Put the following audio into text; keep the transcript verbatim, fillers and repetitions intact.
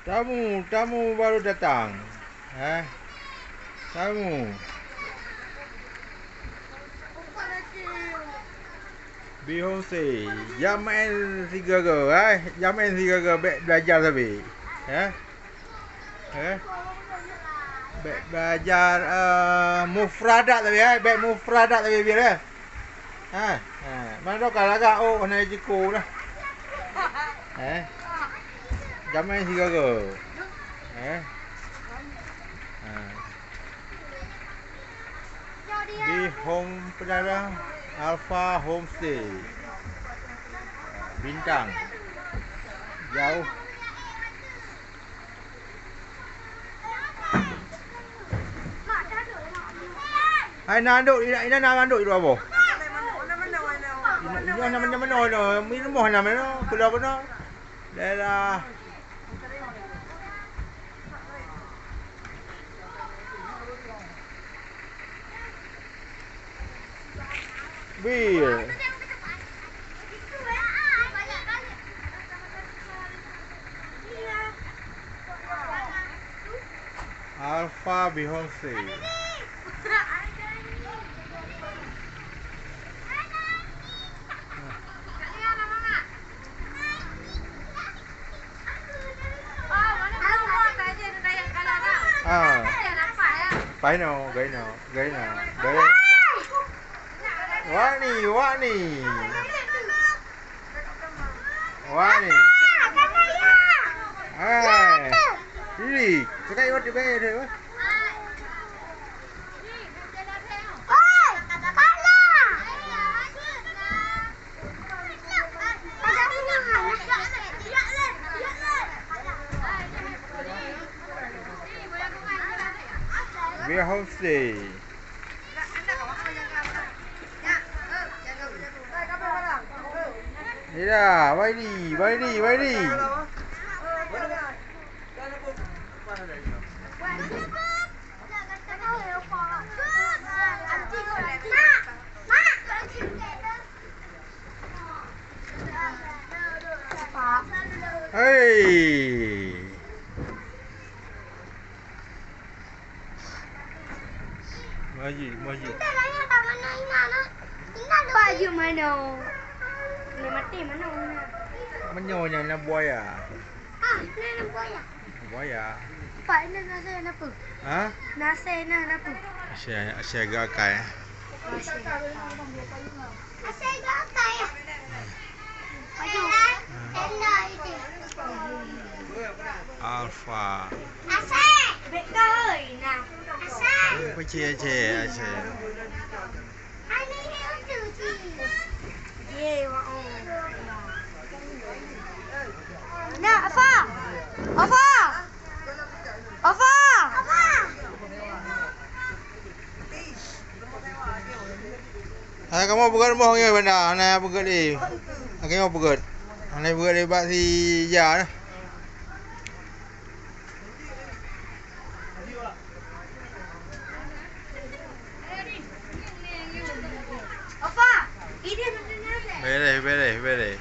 Tamu, tamu baru datang. Eh? Tamu. Bihong se, jamén sigoe-goe, eh? Jamén sigoe-goe, bèk belajar sabe. Eh? Eh? Bèk belajar, eh, mufradat sabe, eh? Bèk mufradat sabe, biar, eh? Ha, ha. Mana dokah lagak, oh, hana jiko dah. Eh? Jamén sigoe-goe. Eh? Ha. Di Home Penara Alpha Homestay. Bintang. Jauh. Hai, na anduk, ina, ina na anduk di luwa boh. Ina, ina na manoe, manoe, ina. Di rumoh na manoe, pulo keunoe. Daerah. Bil. Alpha Bihongse. Ah. Paih nyoe, gai nyoe, gai nyoe, gai nyoe. Wak ni, wak ni. Wak ni. Hai. Ih, cakap iwat di bawah dia, weh. Bihongse. Ida, Waili, Waili, Waili. Hei. Maju, maju. Pak Ju mana? Ni mati mana? Meunyoe nyan na buaya. Ah, na, na buaya. Buaya. Pak, ini nasi kenapa? Ha? Nasi na kenapa? Asyik, asyik agak akai. Asyik. Asyik agak akai. Aduh. Alpha. Asyik. Bek kau, Ina. Asyik. Asyik, asyik, asyik. Na, Afa! Afa! Afa! Hai, kamoe peugöt rumoh nyoe banda, hana peugöt lé. Hai, kamoe peugöt. Hana peugöt lé bak si Ija na. Bereh, bereh, bereh.